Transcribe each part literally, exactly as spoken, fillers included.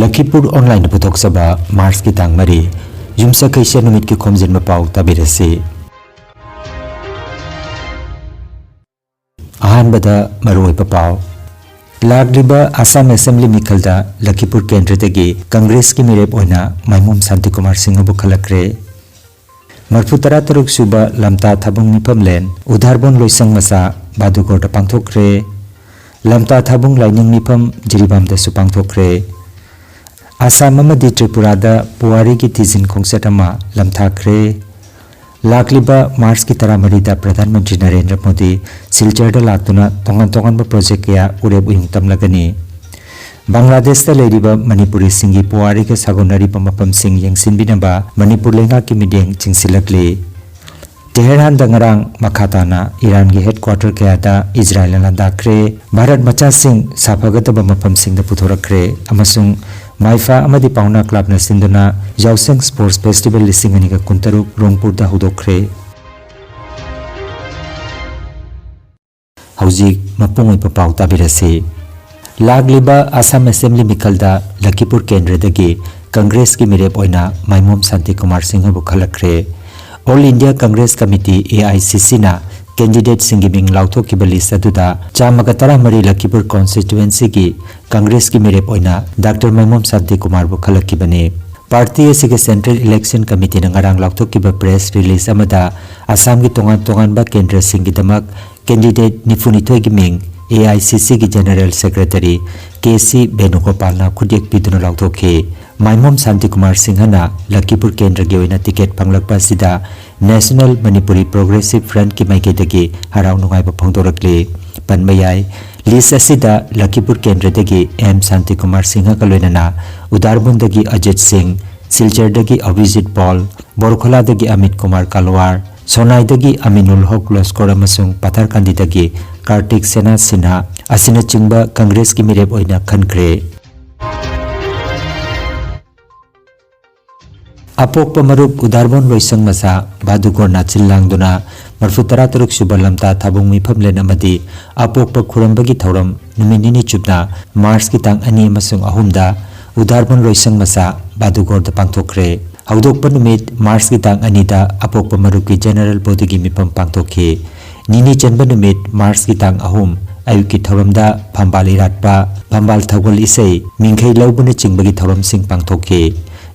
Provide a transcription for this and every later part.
ꯂꯈꯤꯄꯨꯔ ꯑꯣꯟꯂꯥꯏꯟꯗ ꯄꯨꯊꯣꯛꯆꯕ ꯃꯥꯔꯆꯀꯤ ꯇꯥꯡ ꯃꯔꯤ, ꯌꯨꯝꯁꯀꯩꯁ ꯅꯨꯃꯤꯠꯀꯤ ꯈꯣꯝꯖꯤꯟꯕ ꯄꯥꯎ ꯇꯥꯕꯤꯔꯁꯤ꯫ ꯑꯍꯥꯟꯕꯗ ꯃꯔꯨꯑꯣꯏꯕ ꯄꯥꯎ꯫ ꯂꯥꯛꯂꯤꯕ ꯑꯁꯥꯝ ꯑꯦꯁꯦꯝꯕ꯭ꯂꯤ ꯃꯤꯈꯜꯗ ꯂꯈꯤꯄꯨꯔ ꯀꯦꯟꯗ꯭ꯔꯗꯒꯤ ꯀꯪꯒ꯭ꯔꯦꯁꯀꯤ ꯃꯤꯔꯦꯞ ꯑꯣꯏꯅ ꯃꯥꯏꯃꯣꯝ ꯁꯥꯟꯇꯤꯀꯨꯃꯥꯔ ꯁꯤꯡꯍꯕꯨ ꯈꯜꯂꯛꯈ꯭ꯔꯦ꯫ ꯃꯔꯐꯨ ꯇꯔꯥ ꯇꯔꯨꯛ ꯁꯨꯕ ꯂꯝꯇꯥ ꯊꯥꯕꯨꯡ ꯃꯤꯐꯝꯂꯦꯟ ꯎꯗꯥꯔꯕꯣꯟ ꯂꯣꯏꯁꯪ ꯃꯆꯥ ꯕꯥꯗꯨꯒꯣꯔꯗ ꯄꯥꯡꯊꯣꯛꯈ꯭ꯔꯦ꯫ ꯂꯝꯇꯥ ꯊꯥꯕꯨꯡ ꯂꯥꯏꯅꯤꯡ ꯃꯤꯐꯝ ꯖꯤꯔꯤꯕꯥꯝꯗꯁꯨ ꯄꯥꯡꯊꯣꯛꯈ꯭ꯔꯦ꯫ ꯑꯁꯥꯝ ꯑꯃꯗꯤ ꯇ꯭ꯔꯤꯄꯨꯔꯥꯗ ꯄꯨꯋꯥꯔꯤꯒꯤ ꯊꯤꯖꯤꯟ ꯈꯣꯡꯆꯠ ꯑꯃ ꯂꯝꯊꯥꯈ꯭ꯔꯦ꯫ ꯂꯥꯛꯂꯤꯕ ꯃꯥꯔꯆꯀꯤ ꯇꯔꯥꯃꯔꯤꯗ ꯄ꯭ꯔꯙꯥꯟ ꯃꯟꯇ꯭ꯔꯤ ꯅꯔꯦꯟꯗ꯭ꯔ ꯃꯣꯗꯤ ꯁꯤꯜꯆꯔꯗ ꯂꯥꯛꯇꯨꯅ ꯇꯣꯉꯥꯟ ꯇꯣꯉꯥꯟꯕ ꯄ꯭ꯔꯣꯖꯦꯛ ꯀꯌꯥ ꯎꯔꯦꯞ ꯎꯌꯨꯡ ꯇꯝꯂꯒꯅꯤ꯫ ꯕꯪꯒ꯭ꯂꯥꯗꯦꯁꯇ ꯂꯩꯔꯤꯕ ꯃꯅꯤꯄꯨꯔꯤꯁꯤꯡꯒꯤ ꯄꯨꯋꯥꯔꯤꯒ ꯁꯥꯒꯣꯟꯅꯔꯤꯕ ꯃꯐꯝꯁꯤꯡ ꯌꯦꯡꯁꯤꯟꯕꯤꯅꯕ ꯃꯅꯤꯄꯨꯔ ꯂꯩꯉꯥꯛꯀꯤ ꯃꯤꯠꯌꯦꯡ ꯆꯤꯡꯁꯤꯜꯂꯛꯂꯤ꯫ ꯇꯦꯍꯔꯥꯟꯗ ꯉꯔꯥꯡ ꯃꯈꯥ ꯇꯥꯅ ꯏꯔꯥꯟꯒꯤ ꯍꯦꯗꯀ꯭ꯋꯥꯇꯔ ꯀꯌꯥꯗ ꯏꯖꯔꯥꯌꯦꯜꯅ ꯂꯥꯟꯗꯥꯈ꯭ꯔꯦ꯫ ꯚꯥꯔꯠ ꯃꯆꯥꯁꯤꯡ ꯁꯥꯐꯒꯗꯕ ꯃꯐꯝꯁꯤꯡꯗ ꯄꯨꯊꯣꯔꯛꯈ꯭ꯔꯦ ꯑꯃꯁꯨꯡ ꯃꯥꯏꯐꯥ ꯑꯃꯗꯤ ꯄꯥꯎꯅꯥ ꯀ꯭ꯂꯕꯅ ꯁꯤꯟꯗꯨꯅ ꯌꯥꯎꯁꯪ ꯁ꯭ꯄꯣꯔꯠꯁ ꯐꯦꯁꯇꯤꯚꯦꯜ ꯂꯤꯁꯤꯡ ꯑꯅꯤꯒ ꯀꯨꯟꯇꯔꯨꯛ ꯔꯣꯡꯄꯨꯔꯗ ꯍꯧꯗꯣꯛꯈ꯭ꯔꯦ꯫ ꯍꯧꯖꯤꯛ ꯃꯄꯨꯡ ꯑꯣꯏꯕ ꯄꯥꯎ ꯇꯥꯕꯤꯔꯁꯤ꯫ ꯂꯥꯛꯂꯤꯕ ꯑꯁꯥꯝ ꯑꯦꯁꯦꯝꯕ꯭ꯂꯤ ꯃꯤꯈꯜꯗ ꯂꯈꯤꯄꯨꯔ ꯀꯦꯟꯗ꯭ꯔꯗꯒꯤ ꯀꯪꯒ꯭ꯔꯦꯁꯀꯤ ꯃꯤꯔꯦꯞ ꯑꯣꯏꯅ ꯃꯥꯏꯃꯣꯝ ꯁꯥꯟꯇꯤꯀꯨꯃꯥꯔ ꯁꯤꯡꯍꯕꯨ ꯈꯜꯂꯛꯈ꯭ꯔꯦ꯫ All India Congress committee, A I C ꯁꯤꯅ, ꯀꯦꯟꯗꯤꯗꯦꯠꯁꯤꯡꯒꯤ ꯃꯤꯡ ꯂꯥꯎꯊꯣꯛꯈꯤꯕ ꯂꯤꯁ ꯑꯗꯨꯗ ꯆꯥꯝꯃꯒ ꯇꯔꯥꯃꯔꯤ ꯂꯈꯤꯄꯨꯔ ꯀꯣꯟꯁꯇꯤꯇ꯭ꯋꯦꯟꯁꯤꯒꯤ ꯀꯪꯒ꯭ꯔꯦꯁꯀꯤ ꯃꯤꯔꯦꯞ ꯑꯣꯏꯅ ꯗꯥꯛꯇꯔ ꯃꯥꯏꯃꯣꯝ ꯁꯥꯟꯇꯤꯀꯨꯃꯥꯔꯕꯨ ꯈꯜꯂꯛꯈꯤꯕꯅꯤ꯫ ꯄꯥꯔꯇꯤ ꯑꯁꯤꯒꯤ ꯁꯦꯟꯇ꯭ꯔꯦꯜ ꯏꯂꯦꯛꯁꯟ ꯀꯃꯤꯇꯤꯅ ꯉꯔꯥꯡ ꯂꯥꯎꯊꯣꯛꯈꯤꯕ ꯄ꯭ꯔꯦꯁ ꯔꯤꯂꯤꯁ ꯑꯃꯗ ꯑꯁꯥꯝꯒꯤ ꯇꯣꯉꯥꯟ ꯇꯣꯉꯥꯟꯕ ꯀꯦꯟꯗ꯭ꯔꯁꯤꯡꯒꯤꯗꯃꯛ ꯀꯦꯟꯗꯤꯗꯦꯠ ꯅꯤꯐꯨꯅꯤꯊꯣꯏꯒꯤ ꯃꯤꯡ ꯑꯦ ꯑꯥꯏ ꯁꯤ ꯁꯤꯒꯤ ꯖꯦꯅꯔꯦꯜ ꯁꯦꯀ꯭ꯔꯦꯇꯔꯤ ꯀꯦ ꯁꯤ ꯕꯦꯅꯨꯒꯣꯄꯥꯜꯅ ꯈꯨꯠꯌꯦꯛ ꯄꯤꯗꯨꯅ ꯂꯥꯎꯊꯣꯛꯈꯤ꯫ ꯃꯥꯏꯃꯣꯝ ꯁꯥꯟꯇꯤꯀꯨꯃꯥꯔ ꯁꯤꯡꯍꯅ ꯂꯈꯤꯄꯨꯔ ꯀꯦꯟꯗ꯭ꯔꯒꯤ ꯑꯣꯏꯅ ꯇꯤꯀꯦꯠ ꯐꯪꯂꯛꯄ ꯑꯁꯤꯗ ꯅꯦꯁꯅꯦꯜ ꯃꯅꯤꯄꯨꯔꯤ ꯄ꯭ꯔꯣꯒ꯭ꯔꯦꯁꯤꯚ ꯐ꯭ꯔꯟꯠꯀꯤ ꯃꯥꯏꯀꯩꯗꯒꯤ ꯍꯔꯥꯎ ꯅꯨꯡꯉꯥꯏꯕ ꯐꯣꯡꯗꯣꯔꯛꯂꯤ꯫ ꯄꯟꯕ ꯌꯥꯏ, ꯂꯤꯁ ꯑꯁꯤꯗ ꯂꯈꯤꯄꯨꯔ ꯀꯦꯟꯗ꯭ꯔꯗꯒꯤ ꯑꯦꯝ ꯁꯥꯟꯇꯤꯀꯨꯃꯥꯔ ꯁꯤꯡꯍꯒ ꯂꯣꯏꯅꯅ ꯎꯗꯥꯔꯕꯨꯟꯗꯒꯤ ꯑꯖꯤꯠ ꯁꯤꯡ, ꯁꯤꯜꯆꯔꯗꯒꯤ ꯑꯚꯤꯖꯤꯠ ꯄꯥꯜ, ꯕꯣꯔꯈꯣꯂꯥꯗꯒꯤ ꯑꯃꯤꯠ ꯀꯨꯃꯥꯔ ꯀꯥꯂꯋꯥꯔ, ꯁꯣꯅꯥꯏꯗꯒꯤ ꯑꯃꯤꯅꯨꯜ ꯍꯣꯛ ꯂꯣꯁꯀꯣꯔ ꯑꯃꯁꯨꯡ ꯄꯊꯔꯀꯥꯟꯗꯤꯗꯒꯤ ꯀꯥꯔꯇꯤꯛ ꯁꯦꯅꯥ ꯁꯤꯟꯍꯥ ꯑꯁꯤꯅꯆꯤꯡꯕ ꯀꯪꯒ꯭ꯔꯦꯁꯀꯤ ꯃꯤꯔꯦꯞ ꯑꯣꯏꯅ ꯈꯟꯈ꯭ꯔꯦ꯫ ꯑꯄꯣꯛꯄ ꯃꯔꯨꯞ ꯎꯗꯥꯔꯕꯣꯟ ꯂꯣꯏꯁꯪ ꯃꯆꯥ ꯚꯥꯗꯨꯒꯣꯔꯅ ꯁꯤꯜ ꯂꯥꯡꯗꯨꯅ ꯃꯔꯐꯨ ꯇꯔꯥ ꯇꯔꯨꯛ ꯁꯨꯕ ꯂꯝꯇꯥ ꯊꯥꯕꯨꯡ ꯃꯤꯐꯝꯂꯦꯟ ꯑꯃꯗꯤ ꯑꯄꯣꯛꯄ ꯈꯨꯔꯝꯕꯒꯤ ꯊꯧꯔꯝ ꯅꯨꯃꯤꯠ ꯅꯤꯅꯤ ꯆꯨꯞꯅ ꯃꯥꯔꯆꯀꯤ ꯇꯥꯡ ꯑꯅꯤ ꯑꯃꯁꯨꯡ ꯑꯍꯨꯝꯗ ꯎꯗꯥꯔꯕꯟ ꯂꯣꯏꯁꯪ ꯃꯆꯥ ꯕꯥꯗꯨꯒꯣꯔꯗ ꯄꯥꯡꯊꯣꯛꯈ꯭ꯔꯦ꯫ ꯍꯧꯗꯣꯛꯄ ꯅꯨꯃꯤꯠ ꯃꯥꯔꯆꯀꯤ ꯇꯥꯡ ꯑꯅꯤꯗ ꯑꯄꯣꯛꯄ ꯃꯔꯨꯞꯀꯤ ꯖꯦꯅꯔꯦꯜ ꯕꯣꯗꯤꯒꯤ ꯃꯤꯐꯝ ꯄꯥꯡꯊꯣꯛꯈꯤ꯫ ꯅꯤꯅꯤ ꯆꯟꯕ ꯅꯨꯃꯤꯠ ꯃꯥꯔꯆꯀꯤ ꯇꯥꯡ ꯑꯍꯨꯝ ꯑꯌꯨꯛꯀꯤ ꯊꯧꯔꯝꯗ ꯐꯝꯕꯥꯜ ꯏꯔꯥꯠꯄ, ꯐꯝꯕꯥꯜ ꯊꯧꯒꯜ ꯏꯁꯩ, ꯃꯤꯡꯈꯩ ꯂꯧꯕꯅꯆꯤꯡꯕꯒꯤ ꯊꯧꯔꯝꯁꯤꯡ ꯄꯥꯡꯊꯣꯛꯈꯤ꯫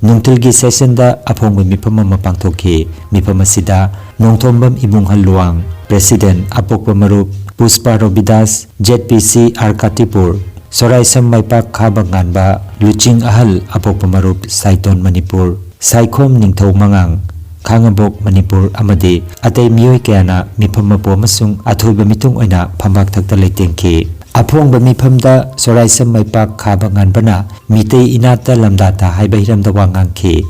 ꯅꯨꯡꯊꯤꯜꯒꯤ ꯁꯦꯁꯟꯗ ꯑꯐꯣꯡꯕ ꯃꯤꯐꯝ ꯑꯃ ꯄꯥꯡꯊꯣꯛꯈꯤ꯫ ꯃꯤꯐꯝ ꯑꯁꯤꯗ ꯅꯣꯡꯊꯣꯝꯕꯝ ꯏꯕꯨꯡꯍꯜ ꯂꯨꯋꯥꯡ, ꯄ꯭ꯔꯦꯁꯤꯗꯦꯟ ꯑꯄꯣꯛꯄ ꯃꯔꯨꯞ ꯄꯨꯁꯄꯥ ꯔꯣꯕꯤꯗꯥꯁ, ꯖꯦꯠ ꯄꯤ ꯁꯤ ꯑꯥꯔ ꯀꯥꯇꯤꯄꯨꯔ, ꯁꯣꯔꯥꯏꯁꯝ ꯃꯥꯏꯄꯥꯛ ꯈꯥꯕ ꯉꯥꯟꯕ, ꯂꯨꯆꯤꯡ ꯑꯍꯜ ꯑꯄꯣꯛꯄ ꯃꯔꯨꯞ ꯁꯥꯏꯇꯣꯟ ꯃꯅꯤꯄꯨꯔ, ꯁꯥꯏꯈꯣꯝ ꯅꯤꯡꯊꯧ ꯃꯉꯥꯡ, ꯈꯥꯉꯕꯣꯛ ꯃꯅꯤꯄꯨꯔ ꯑꯃꯗꯤ ꯑꯇꯩ ꯃꯤꯑꯣꯏ ꯀꯌꯥꯅ ꯃꯤꯐꯝ ꯃꯄꯨ ꯑꯃꯁꯨꯡ ꯑꯊꯣꯏꯕ ꯃꯤꯊꯨꯡ ꯑꯣꯏꯅ ꯐꯝꯕꯥꯛ ꯊꯛꯇ ꯂꯩꯇꯦꯡꯈꯤ꯫ ꯑꯐꯣꯡꯕ ꯃꯤꯐꯝꯗ ꯁꯣꯔꯥꯏꯁꯝ ꯃꯥꯏꯄꯥꯛ ꯈꯥꯕ ꯉꯥꯟꯕꯅ ꯃꯤꯇꯩ ꯏꯅꯥꯠꯇ ꯂꯝꯗꯥ ꯊꯥ ꯍꯥꯏꯕ ꯍꯤꯔꯝꯗ ꯋꯥ ꯉꯥꯡꯈꯤ꯫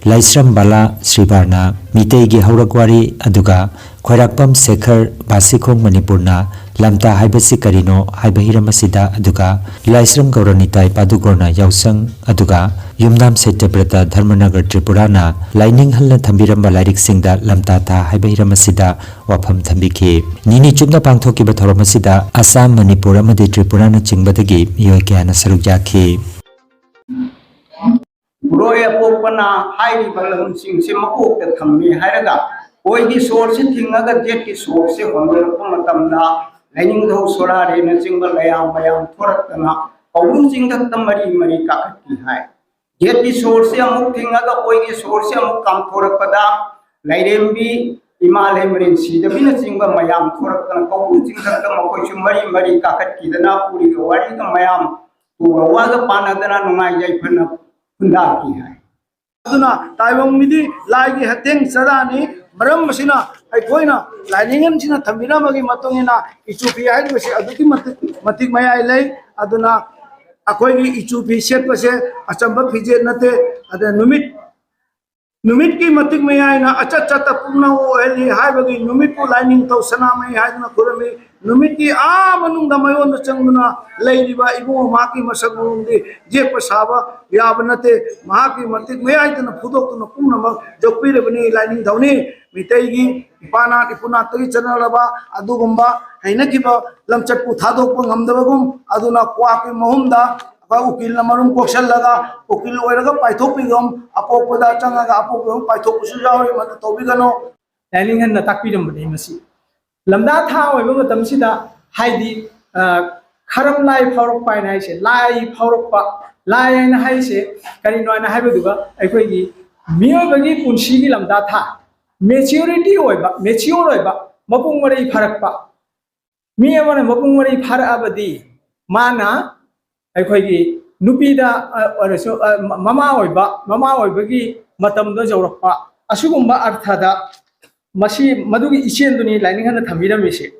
ꯂꯥꯏꯁ꯭ꯔꯝ ꯕꯥꯂꯥ ꯁ꯭ꯔꯤꯕꯥꯔꯅ ꯃꯤꯇꯩꯒꯤ ꯍꯧꯔꯛ ꯋꯥꯔꯤ, ꯑꯗꯨꯒ ꯈ꯭ꯋꯥꯏꯔꯥꯛꯄꯝ ꯁꯦꯈꯔ ꯕꯥꯁꯤꯈꯣꯡ ꯃꯅꯤꯄꯨꯔꯅ ꯂꯝꯇꯥ ꯍꯥꯏꯕꯁꯤ ꯀꯔꯤꯅꯣ ꯍꯥꯏꯕ ꯍꯤꯔꯝ ꯑꯁꯤꯗ, ꯑꯗꯨꯒ ꯂꯥꯏꯁ꯭ꯔꯝ ꯒꯧꯔꯅꯤꯇꯥꯏ ꯄꯥꯗꯨꯒꯣꯔꯅ ꯌꯥꯎꯁꯪ, ꯑꯗꯨꯒ ꯌꯨꯝꯅꯥꯝ ꯁꯇ꯭ꯌꯕ꯭ꯔꯇ ꯙꯔꯃꯅꯒꯔ ꯇ꯭ꯔꯤꯄꯨꯔꯥꯅ ꯂꯥꯏꯅꯤꯡꯍꯜꯅ ꯊꯝꯕꯤꯔꯝꯕ ꯂꯥꯏꯔꯤꯛꯁꯤꯡꯗ ꯂꯝꯇꯥ ꯊꯥ ꯍꯥꯏꯕ ꯍꯤꯔꯝ ꯑꯁꯤꯗ ꯋꯥꯐꯝ ꯊꯝꯕꯤꯈꯤ꯫ ꯅꯤꯅꯤ ꯆꯨꯞꯅ ꯄꯥꯡꯊꯣꯛꯈꯤꯕ ꯊꯧꯔꯝ ꯑꯁꯤꯗ ꯑꯁꯥꯝ, ꯃꯅꯤꯄꯨꯔ ꯑꯃꯗꯤ ꯇ꯭ꯔꯤꯄꯨꯔꯥꯅꯆꯤꯡꯕꯗꯒꯤ ꯃꯤꯑꯣꯏ ꯀꯌꯥꯅ ꯁꯔꯨꯛ ꯌꯥꯈꯤ꯫ ꯕ꯭ꯔꯣꯏ ꯑꯄꯣꯛꯄꯅ ꯍꯥꯏꯔꯤꯕ ꯂꯝꯁꯤꯡꯁꯦ ꯃꯀꯣꯛꯇ ꯊꯝꯃꯤ ꯍꯥꯏꯔꯒ ꯑꯣꯏꯒꯤ ꯁꯣꯔꯁꯤ ꯊꯤꯡꯉꯒ ꯖꯦꯠꯀꯤ ꯁꯣꯔꯁꯤ ꯍꯣꯟꯗꯣꯔꯛꯄ ꯃꯇꯝꯗ ꯂꯥꯏꯅꯤꯡꯊꯧ ꯁꯣꯔꯥꯔꯦꯅꯆꯤꯡꯕ ꯂꯌꯥꯝ ꯃꯌꯥꯝ ꯊꯣꯔꯛꯇꯅ ꯀꯧꯕ꯭ꯔꯨ ꯆꯤꯡꯊꯛꯇ ꯃꯔꯤ ꯃꯔꯤ ꯀꯥꯈꯠꯈꯤ ꯍꯥꯏ꯫ ꯖꯦꯠꯀꯤ ꯁꯣꯔꯁꯤ ꯑꯃꯨꯛ ꯊꯤꯡꯉꯒ ꯑꯣꯏꯒꯤ ꯁꯣꯔꯁꯤ ꯑꯃꯨꯛ ꯀꯥꯝꯊꯣꯔꯛꯄꯗ ꯂꯥꯏꯔꯦꯝꯕꯤ, ꯏꯃꯥ ꯂꯩꯃꯔꯦꯟ ꯁꯤꯗꯕꯤꯅꯆꯤꯡꯕ ꯃꯌꯥꯝ ꯊꯣꯔꯛꯇꯅ ꯀꯧꯕ꯭ꯔꯨ ꯆꯤꯡꯊꯛꯇ ꯃꯈꯣꯏꯁꯨ ꯃꯔꯤ ꯃꯔꯤ ꯀꯥꯈꯠꯈꯤꯗꯅ ꯎꯔꯤꯒ ꯋꯥꯔꯤꯒ ꯃꯌꯥꯝ ꯎꯒ ꯋꯥꯒ ꯄꯥꯟꯅꯗꯅ ꯅꯨꯡꯉꯥꯏ ꯌꯥꯏꯐꯅ ꯈꯨꯟꯗꯥꯈꯤ ꯍꯥꯏ꯫ ꯑꯗꯨꯅ ꯇꯥꯏꯕꯪ ꯃꯤꯗꯤ ꯂꯥꯏꯒꯤ ꯍꯇꯦꯡ ꯆꯔꯥꯅꯤ꯫ ꯃꯔꯝ ꯑꯁꯤꯅ ꯑꯩꯈꯣꯏꯅ ꯂꯥꯏꯅꯤꯡ ꯑꯁꯤꯅ ꯊꯝꯕꯤꯔꯝꯕꯒꯤ ꯃꯇꯨꯡ ꯏꯟꯅ ꯏꯆꯨ ꯐꯤ ꯍꯥꯏꯔꯤꯕꯁꯤ ꯑꯗꯨꯛꯀꯤ ꯃꯇꯤꯛ ꯃꯇꯤꯛ ꯃꯌꯥꯏ ꯂꯩ꯫ ꯑꯗꯨꯅ ꯑꯩꯈꯣꯏꯒꯤ ꯏꯆꯨ ꯐꯤ ꯁꯦꯠꯄꯁꯦ ꯑꯆꯝꯕ ꯐꯤꯖꯦꯠ ꯅꯠꯇꯦ꯫ ꯑꯗ ꯅꯨꯃꯤꯠ ꯅꯨꯃꯤꯠꯀꯤ ꯃꯇꯤꯛ ꯃꯌꯥꯏꯅ ꯑꯆꯠ ꯆꯠꯇ ꯄꯨꯝꯅꯃꯛ ꯑꯣꯏꯍꯜꯂꯤ ꯍꯥꯏꯕꯒꯤ ꯅꯨꯃꯤꯠꯄꯨ ꯂꯥꯏꯅꯤꯡꯊꯧ ꯁꯅꯥꯃꯍꯤ ꯍꯥꯏꯗꯨꯅ ꯈꯨꯔꯨꯝꯃꯤ꯫ ꯅꯨꯃꯤꯠꯀꯤ ꯑꯥ ꯃꯅꯨꯡꯗ ꯃꯌꯣꯟꯗ ꯆꯪꯗꯨꯅ ꯂꯩꯔꯤꯕ ꯏꯕꯨꯡꯉꯣ ꯃꯍꯥꯛꯀꯤ ꯃꯁꯛ ꯃꯑꯣꯡꯗꯤ ꯌꯦꯛꯄ ꯁꯥꯕ ꯌꯥꯕ ꯅꯠꯇꯦ꯫ ꯃꯍꯥꯛꯀꯤ ꯃꯇꯤꯛ ꯃꯌꯥꯏꯗꯅ ꯐꯨꯗꯣꯛꯇꯨꯅ ꯄꯨꯝꯅꯃꯛ ꯌꯣꯛꯄꯤꯔꯕꯅꯤ ꯂꯥꯏꯅꯤꯡꯊꯧꯅꯤ꯫ ꯃꯤꯇꯩꯒꯤ ꯏꯄꯥꯅꯥꯠ ꯏꯄꯨꯅꯥꯠꯇꯒꯤ ꯆꯠꯅꯔꯕ ꯑꯗꯨꯒꯨꯝꯕ ꯍꯩꯅꯈꯤꯕ ꯂꯝꯆꯠꯄꯨ ꯊꯥꯗꯣꯛꯄ ꯉꯝꯗꯕꯒꯨꯝ, ꯑꯗꯨꯅ ꯀ꯭ꯋꯥꯛꯀꯤ ꯃꯍꯨꯝꯗ ꯎꯀꯤꯜꯅ ꯃꯔꯨꯝ ꯀꯣꯛꯁꯜꯂꯒ ꯎꯀꯤꯜ ꯑꯣꯏꯔꯒ ꯄꯥꯏꯊꯣꯛꯄꯤꯒꯨꯝ, ꯑꯄꯣꯛꯄꯗ ꯆꯪꯉꯒ ꯑꯄꯣꯛꯄꯒꯨꯝ ꯄꯥꯏꯊꯣꯛꯄꯁꯨ ꯌꯥꯎꯔꯤ꯫ ꯃꯗꯨ ꯇꯧꯕꯤꯒꯅꯨ꯫ ꯂꯥꯏꯅꯤꯡꯍꯟꯅ ꯇꯥꯛꯄꯤꯔꯝꯕꯅꯤ꯫ ꯃꯁꯤ ꯂꯝꯗꯥ ꯊꯥ ꯑꯣꯏꯕ ꯃꯇꯝꯁꯤꯗ, ꯍꯥꯏꯗꯤ, ꯑ, ꯈꯔꯝ ꯂꯥꯏ ꯐꯥꯎꯔꯛꯄ ꯍꯥꯏꯅ ꯍꯥꯏꯁꯦ, ꯂꯥꯏ ꯐꯥꯎꯔꯛꯄ, ꯂꯥꯏ ꯍꯥꯏꯅ ꯍꯥꯏꯁꯦ ꯀꯔꯤꯅꯣ ꯍꯥꯏꯅ ꯍꯥꯏꯕꯗꯨꯒ ꯑꯩꯈꯣꯏꯒꯤ ꯃꯤꯑꯣꯏꯕꯒꯤ ꯄꯨꯟꯁꯤꯒꯤ ꯂꯝꯗꯥ ꯊꯥ, ꯃꯦꯆ꯭ꯌꯨꯔꯤꯇꯤ ꯑꯣꯏꯕ, ꯃꯦꯆ꯭ꯌꯣꯔ ꯑꯣꯏꯕ, ꯃꯄꯨꯡ ꯃꯔꯩ ꯐꯥꯔꯛꯄ꯫ ꯃꯤ ꯑꯃꯅ ꯃꯄꯨꯡ ꯃꯔꯩ ꯐꯥꯔꯛꯑꯕꯗꯤ ꯃꯥꯅ ꯑꯩꯈꯣꯏꯒꯤ ꯅꯨꯄꯤꯗ, ꯑ, ꯑꯣꯏꯔꯁꯨ, ꯑ, ꯃ-, ꯃꯃꯥ ꯑꯣꯏꯕ, ꯃꯃꯥ ꯑꯣꯏꯕꯒꯤ ꯃꯇꯝꯗ ꯌꯧꯔꯛꯄ, ꯑꯁꯤꯒꯨꯝꯕ ꯑꯔꯊꯗ ꯃꯁꯤ, ꯃꯗꯨꯒꯤ ꯏꯆꯦꯜꯗꯨꯅꯤ ꯂꯥꯏꯅꯤꯡꯍꯟꯅ ꯊꯝꯕꯤꯔꯝꯃꯤꯁꯦ꯫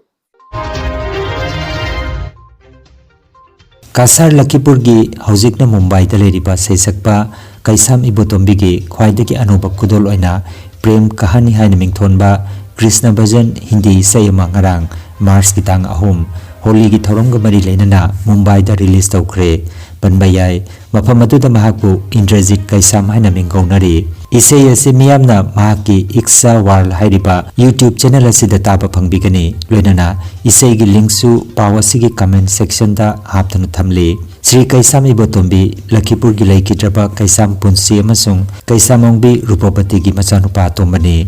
ꯀꯁꯥꯔ ꯂꯈꯤꯄꯨꯔꯒꯤ, ꯍꯧꯖꯤꯛꯅ ꯃꯨꯝꯕꯥꯏꯗ ꯂꯩꯔꯤꯕ ꯁꯩꯁꯛꯄ ꯀꯩꯁꯥꯝ ꯏꯕꯣꯇꯣꯝꯕꯤꯒꯤ ꯈ꯭ꯋꯥꯏꯗꯒꯤ ꯑꯅꯧꯕ ꯈꯨꯗꯣꯜ ꯑꯣꯏꯅ ꯄ꯭ꯔꯦꯝ ꯀꯍꯥꯅꯤ ꯍꯥꯏꯅ ꯃꯤꯡꯊꯣꯟꯕ ꯀ꯭ꯔꯤꯁꯅ ꯚꯖꯟ ꯍꯤꯟꯗꯤ ꯏꯁꯩ ꯑꯃ ꯉꯔꯥꯡ ꯃꯥꯔꯆꯀꯤ ꯇꯥꯡ ꯑꯍꯨꯝ, ꯍꯣꯂꯤꯒꯤ ꯊꯧꯔꯝꯒ ꯃꯔꯤ ꯂꯩꯅꯅ ꯃꯨꯝꯕꯥꯏꯗ ꯔꯤꯂꯤꯖ ꯇꯧꯈ꯭ꯔꯦ꯫ ꯄꯟꯕ ꯌꯥꯏ, ꯃꯐꯝ ꯑꯗꯨꯗ ꯃꯍꯥꯛꯄꯨ ꯏꯟꯗ꯭ꯔꯖꯤꯠ ꯀꯩꯁꯥꯝ ꯍꯥꯏꯅ ꯃꯤꯡꯒꯧꯅꯔꯤ꯫ ꯏꯁꯩ ꯑꯁꯤ ꯃꯤꯌꯥꯝꯅ ꯃꯍꯥꯛꯀꯤ ꯏꯛꯁꯥ ꯋꯥꯔꯜ ꯍꯥꯏꯔꯤꯕ YouTube ꯆꯦꯅꯦꯜ ꯑꯁꯤꯗ ꯇꯥꯕ ꯐꯪꯕꯤꯒꯅꯤ꯫ ꯂꯣꯏꯅꯅ ꯏꯁꯩꯒꯤ ꯂꯤꯡꯛꯁꯨ ꯄꯥꯎ ꯑꯁꯤꯒꯤ ꯀꯃꯦꯟ ꯁꯦꯛꯁꯟꯗ ꯍꯥꯞꯇꯨꯅ ꯊꯝꯂꯤ꯫ ꯁ꯭ꯔꯤ ꯀꯩꯁꯥꯝ ꯏꯕꯣꯇꯣꯝꯕꯤ, ꯂꯈꯤꯄꯨꯔꯒꯤ ꯂꯩꯈꯤꯗ꯭ꯔꯕ ꯀꯩꯁꯥꯝ ꯄꯨꯟꯁꯤ ꯑꯃꯁꯨꯡ ꯀꯩꯁꯥꯝ ꯑꯣꯡꯕꯤ ꯔꯨꯄꯕꯇꯤꯒꯤ ꯃꯆꯥꯅꯨꯄꯥ ꯑꯇꯣꯝꯕꯅꯤ꯫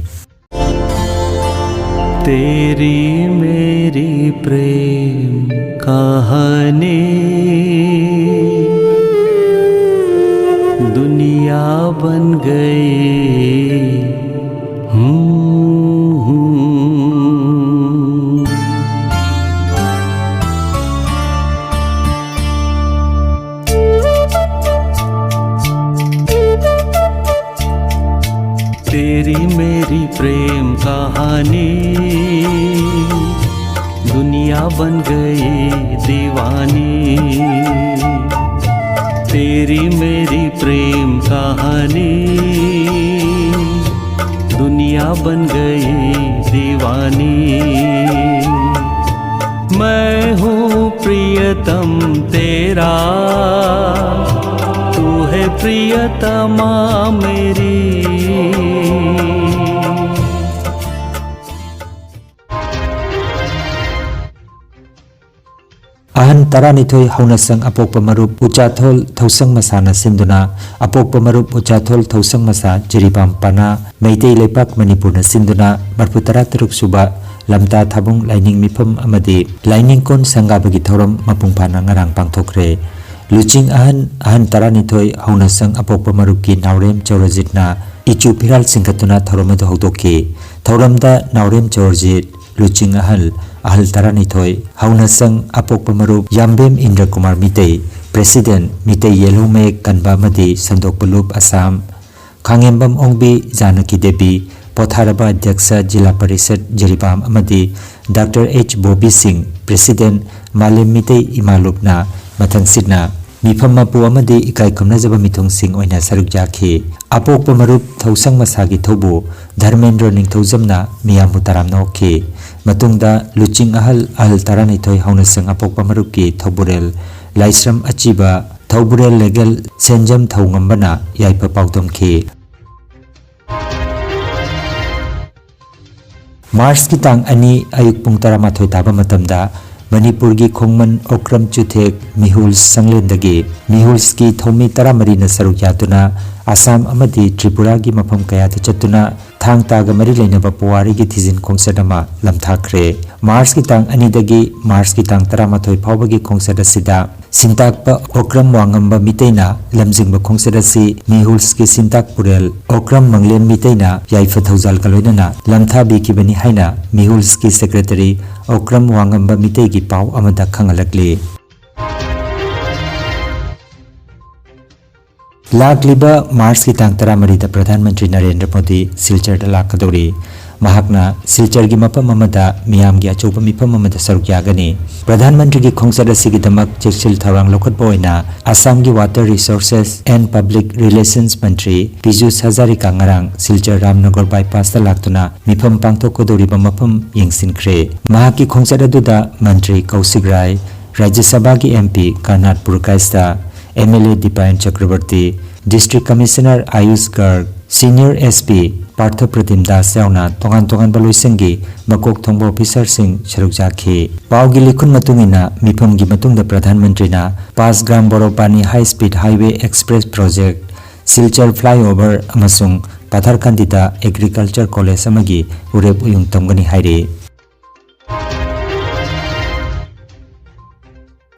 तेरी मेरी प्रेम कहानी दुनिया बन गई। हम्म, हम्म। तेरी मेरी प्रेम कहानी दुनिया बन गई दीवानी। तेरी मेरी प्रेम कहानी दुनिया बन गई दीवानी। मैं हूँ प्रियतम तेरा, तू है प्रियतमा मेरी। ꯑꯍꯟ ꯇꯔꯥꯅꯤꯊꯣꯏ ꯍꯧꯅꯁꯪ ꯑꯄꯣꯛꯄ ꯃꯔꯨꯞ ꯎꯆꯥꯊꯣꯜ ꯊꯧꯁꯪ ꯃꯁꯥꯅ ꯁꯤꯟꯗꯨꯅ, ꯑꯄꯣꯛꯄ ꯃꯔꯨꯞ ꯎꯆꯥꯊꯣꯜ ꯊꯧꯁꯪ ꯃꯁꯥ ꯖꯤꯔꯤꯕꯥꯝ ꯄꯅꯥ ꯃꯩꯇꯩ ꯂꯩꯄꯥꯛ ꯃꯅꯤꯄꯨꯔꯅ ꯁꯤꯟꯗꯨꯅ ꯃꯔꯐꯨ ꯇꯔꯥ ꯇꯔꯨꯛ ꯁꯨꯕ ꯂꯝꯇꯥ ꯊꯥꯕꯨꯡ ꯂꯥꯏꯅꯤꯡ ꯃꯤꯐꯝ ꯑꯃꯗꯤ ꯂꯥꯏꯅꯤꯡꯀꯣꯟ ꯁꯪꯒꯥꯕꯒꯤ ꯊꯧꯔꯝ ꯃꯄꯨꯡ ꯐꯥꯅ ꯉꯔꯥꯡ ꯄꯥꯡꯊꯣꯛꯈ꯭ꯔꯦ꯫ ꯂꯨꯆꯤꯡ ꯑꯍꯟ, ꯑꯍꯟ ꯇꯔꯥꯅꯤꯊꯣꯏ ꯍꯧꯅꯁꯪ ꯑꯄꯣꯛꯄ ꯃꯔꯨꯞꯀꯤ ꯅꯥꯎꯔꯦꯝ ꯆꯧꯔꯖꯤꯠꯅ ꯏꯆꯨ ꯐꯤꯔꯥꯜ ꯆꯤꯡꯈꯠꯇꯨꯅ ꯊꯧꯔꯝ ꯑꯗꯨ ꯍꯧꯗꯣꯛꯈꯤ꯫ ꯊꯧꯔꯝꯗ ꯅꯥꯎꯔꯦꯝ ꯆꯧꯔꯖꯤꯠ, ꯂꯨꯆꯤꯡ ꯑꯍꯜ, ꯑꯍꯜ ꯇꯔꯥꯅꯤꯊꯣꯏ, ꯍꯧꯅꯁꯪ ꯑꯄꯣꯛꯄ ꯃꯔꯨꯞ ꯌꯥꯝꯕꯦꯝ ꯏꯟꯗ꯭ꯔ ꯀꯨꯃꯥꯔ ꯃꯤꯇꯩ, ꯄ꯭ꯔꯦꯁꯤꯗꯦꯟꯠ, ꯃꯤꯇꯩ ꯌꯦꯜꯍꯧ ꯃꯌꯦꯛ ꯀꯟꯕ ꯑꯃꯗꯤ ꯁꯟꯗꯣꯛꯄ ꯂꯨꯞ ꯑꯁꯥꯝ, ꯈꯥꯉꯦꯝꯕꯝ ꯑꯣꯡꯕꯤ ꯖꯥꯅꯀꯤ ꯗꯦꯕꯤ, ꯄꯣꯊꯥꯔꯕ ꯑꯗ꯭ꯌꯛꯁ ꯖꯤꯂꯥ ꯄꯔꯤꯁꯠ ꯖꯤꯔꯤꯕꯥꯝ ꯑꯃꯗꯤ ꯗꯥꯛꯇꯔ ꯑꯩꯆ ꯕꯣꯕꯤ ꯁꯤꯡ, ꯄ꯭ꯔꯦꯁꯤꯗꯦꯟꯠ, ꯃꯥꯂꯦꯝ ꯃꯤꯇꯩ ꯏꯃꯥ ꯂꯨꯞꯅ ꯃꯊꯪꯁꯤꯠꯅ ꯃꯤꯐꯝ ꯃꯄꯨ ꯑꯃꯗꯤ ꯏꯀꯥꯏ ꯈꯨꯝꯅꯖꯕ ꯃꯤꯊꯨꯡꯁꯤꯡ ꯑꯣꯏꯅ ꯁꯔꯨꯛ ꯌꯥꯈꯤ꯫ ꯑꯄꯣꯛꯄ ꯃꯔꯨꯞ ꯊꯧꯁꯪ ꯃꯁꯥꯒꯤ ꯊꯧꯕꯨ ꯙꯔꯃꯦꯟꯗ꯭ꯔ ꯅꯤꯡꯊꯧꯖꯝꯅ ꯃꯤꯌꯥꯝꯕꯨ ꯇꯔꯥꯝꯅ ꯑꯣꯛꯈꯤ꯫ ꯃꯇꯨꯡꯗ ꯂꯨꯆꯤꯡ ꯑꯍꯜ, ꯑꯍꯜ ꯇꯔꯥꯅꯤꯊꯣꯏ ꯍꯧꯅꯁꯪ ꯑꯄꯣꯛꯄ ꯃꯔꯨꯞꯀꯤ ꯊꯧꯕꯨꯔꯦꯜ ꯂꯥꯏꯁ꯭ꯔꯝ ꯑꯆꯤꯕ, ꯊꯧꯕꯨꯔꯦꯜ ꯂꯦꯒꯦꯜ ꯁꯦꯟꯖꯝ ꯊꯧꯉꯝꯕꯅ ꯌꯥꯏꯐ ꯄꯥꯎꯗꯝꯈꯤ꯫ ꯃꯥꯔꯆꯀꯤ ꯇꯥꯡ ꯑꯅꯤ ꯑꯌꯨꯛ ꯄꯨꯡ ꯇꯔꯥꯃꯥꯊꯣꯏ ꯇꯥꯕ ꯃꯇꯝꯗ ꯃꯅꯤꯄꯨꯔꯒꯤ ꯈꯣꯡꯃꯟ ꯑꯣꯀ꯭ꯔꯝ ꯆꯨꯊꯦꯛ ꯃꯤꯍꯨꯜꯁ ꯁꯪꯂꯦꯟꯗꯒꯤ ꯃꯤꯍꯨꯜꯁꯀꯤ ꯊꯧꯃꯤ ꯇꯔꯥꯃꯔꯤꯅ ꯁꯔꯨꯛ ꯌꯥꯗꯨꯅ ꯑꯁꯥꯝ ꯑꯃꯗꯤ ꯇ꯭ꯔꯤꯄꯨꯔꯥꯒꯤ ꯃꯐꯝ ꯀꯌꯥꯗ ꯆꯠꯇꯨꯅ ꯊꯥꯡ ꯇꯥꯒ ꯃꯔꯤ ꯂꯩꯅꯕ ꯄꯨꯋꯥꯔꯤꯒꯤ ꯊꯤꯖꯤꯟ ꯈꯣꯡꯆꯠ ꯑꯃ ꯂꯝꯊꯥꯈ꯭ꯔꯦ꯫ ꯃꯥꯔꯆꯀꯤ ꯇꯥꯡ ꯑꯅꯤꯗꯒꯤ ꯃꯥꯔꯆꯀꯤ ꯇꯥꯡ ꯇꯔꯥꯃꯥꯊꯣꯏ ꯐꯥꯎꯕꯒꯤ ꯈꯣꯡꯆꯠ ꯑꯁꯤꯗ ꯁꯤꯟꯇꯥꯛꯄ ꯑꯣꯀ꯭ꯔꯝ ꯋꯥꯉꯝꯕ ꯃꯤꯇꯩꯅ ꯂꯝꯖꯤꯡꯕ ꯈꯣꯡꯆꯠ ꯑꯁꯤ ꯃꯤꯍꯨꯜꯁꯀꯤ ꯁꯤꯟꯇꯥꯛ ꯄꯨꯔꯦꯜ ꯑꯣꯀ꯭ꯔꯝ ꯃꯪꯂꯦꯟ ꯃꯤꯇꯩꯅ ꯌꯥꯏꯐ ꯊꯧꯖꯥꯜꯒ ꯂꯣꯏꯅꯅ ꯂꯝꯊꯥꯕꯤꯈꯤꯕꯅꯤ ꯍꯥꯏꯅ ꯃꯤꯍꯨꯜꯁꯀꯤ ꯁꯦꯀ꯭ꯔꯦꯇꯔꯤ ꯑꯣꯀ꯭ꯔꯝ ꯋꯥꯉꯝꯕ ꯃꯤꯇꯩꯒꯤ ꯄꯥꯎ ꯑꯃꯗ ꯈꯪꯍꯜꯂꯛꯂꯤ꯫ ꯂꯥꯛꯂꯤꯕ ꯃꯥꯔꯆꯀꯤ ꯇꯥꯡ ꯇꯔꯥꯃꯔꯤꯗ ꯄ꯭ꯔꯙꯥꯟ ꯃꯟꯇ꯭ꯔꯤ ꯅꯔꯦꯟꯗ꯭ꯔ ꯃꯣꯗꯤ ꯁꯤꯜꯆꯔꯗ ꯂꯥꯛꯀꯗꯧꯔꯤ꯫ ꯃꯍꯥꯛꯅ ꯁꯤꯜꯆꯔꯒꯤ ꯃꯐꯝ ꯑꯃꯗ ꯃꯤꯌꯥꯝꯒꯤ ꯑꯆꯧꯕ ꯃꯤꯐꯝ ꯑꯃꯗ ꯁꯔꯨꯛ ꯌꯥꯒꯅꯤ꯫ ꯄ꯭ꯔꯙꯥꯟ ꯃꯟꯇ꯭ꯔꯤꯒꯤ ꯈꯣꯡꯆꯠ ꯑꯁꯤꯒꯤꯗꯃꯛ ꯆꯦꯛꯁꯤꯜ ꯊꯧꯔꯥꯡ ꯂꯧꯈꯠꯄ ꯑꯣꯏꯅ ꯑꯁꯥꯝꯒꯤ Water Resources and Public Relations ꯃꯟꯇ꯭ꯔꯤ ꯄꯤꯖꯨꯁ ꯍꯖꯥꯔꯤꯀꯥ ꯉꯔꯥꯡ ꯁꯤꯜꯆꯔ ꯔꯥꯝꯅꯒꯔ ꯕꯥꯏꯄꯥꯁꯇ ꯂꯥꯛꯇꯨꯅ ꯃꯤꯐꯝ ꯄꯥꯡꯊꯣꯛꯀꯗꯧꯔꯤꯕ ꯃꯐꯝ ꯌꯦꯡꯁꯤꯟꯈ꯭ꯔꯦ꯫ ꯃꯍꯥꯛꯀꯤ ꯈꯣꯡꯆꯠ ꯑꯗꯨꯗ ꯃꯟꯇ꯭ꯔꯤ ꯀꯧꯁꯤꯛ ꯔꯥꯏ, ꯔꯥꯖ꯭ꯌ ꯁꯚꯥꯒꯤ MP ꯀꯔꯅꯥꯠ ꯄꯨꯔꯀꯥꯏꯁꯇ, MLA ꯗꯤꯄꯥꯌꯟ ꯆꯀ꯭ꯔꯕꯔꯇꯤ, District Commissioner ꯑꯥꯌꯨꯁ ꯒꯔꯒ, Senior S P Partha Pratim Das ꯌꯥꯎꯅ ꯇꯣꯉꯥꯟ ꯇꯣꯉꯥꯟꯕ ꯂꯣꯏꯁꯪꯒꯤ ꯃꯀꯣꯛ ꯊꯣꯡꯕ officerꯁꯤꯡ ꯁꯔꯨꯛ ꯌꯥꯈꯤ꯫ ꯄꯥꯎꯒꯤ ꯂꯤꯈꯨꯟ ꯃꯇꯨꯡ ꯏꯟꯅ, ꯃꯤꯐꯝꯒꯤ ꯃꯇꯨꯡꯗ ꯄ꯭ꯔꯙꯥꯟ ꯃꯟꯇ꯭ꯔꯤꯅ ꯄꯥꯁꯒ꯭ꯔꯥꯝ ꯕꯣꯔꯣꯄꯥꯅꯤ High Speed Highway Express Project, Silchar flyover ꯑꯃꯁꯨꯡ ꯄꯥꯊꯔꯀꯟꯗꯤꯗ Agriculture College ꯑꯃꯒꯤ ꯎꯔꯦꯞ ꯎꯌꯨꯡ ꯇꯝꯒꯅꯤ ꯍꯥꯏꯔꯤ꯫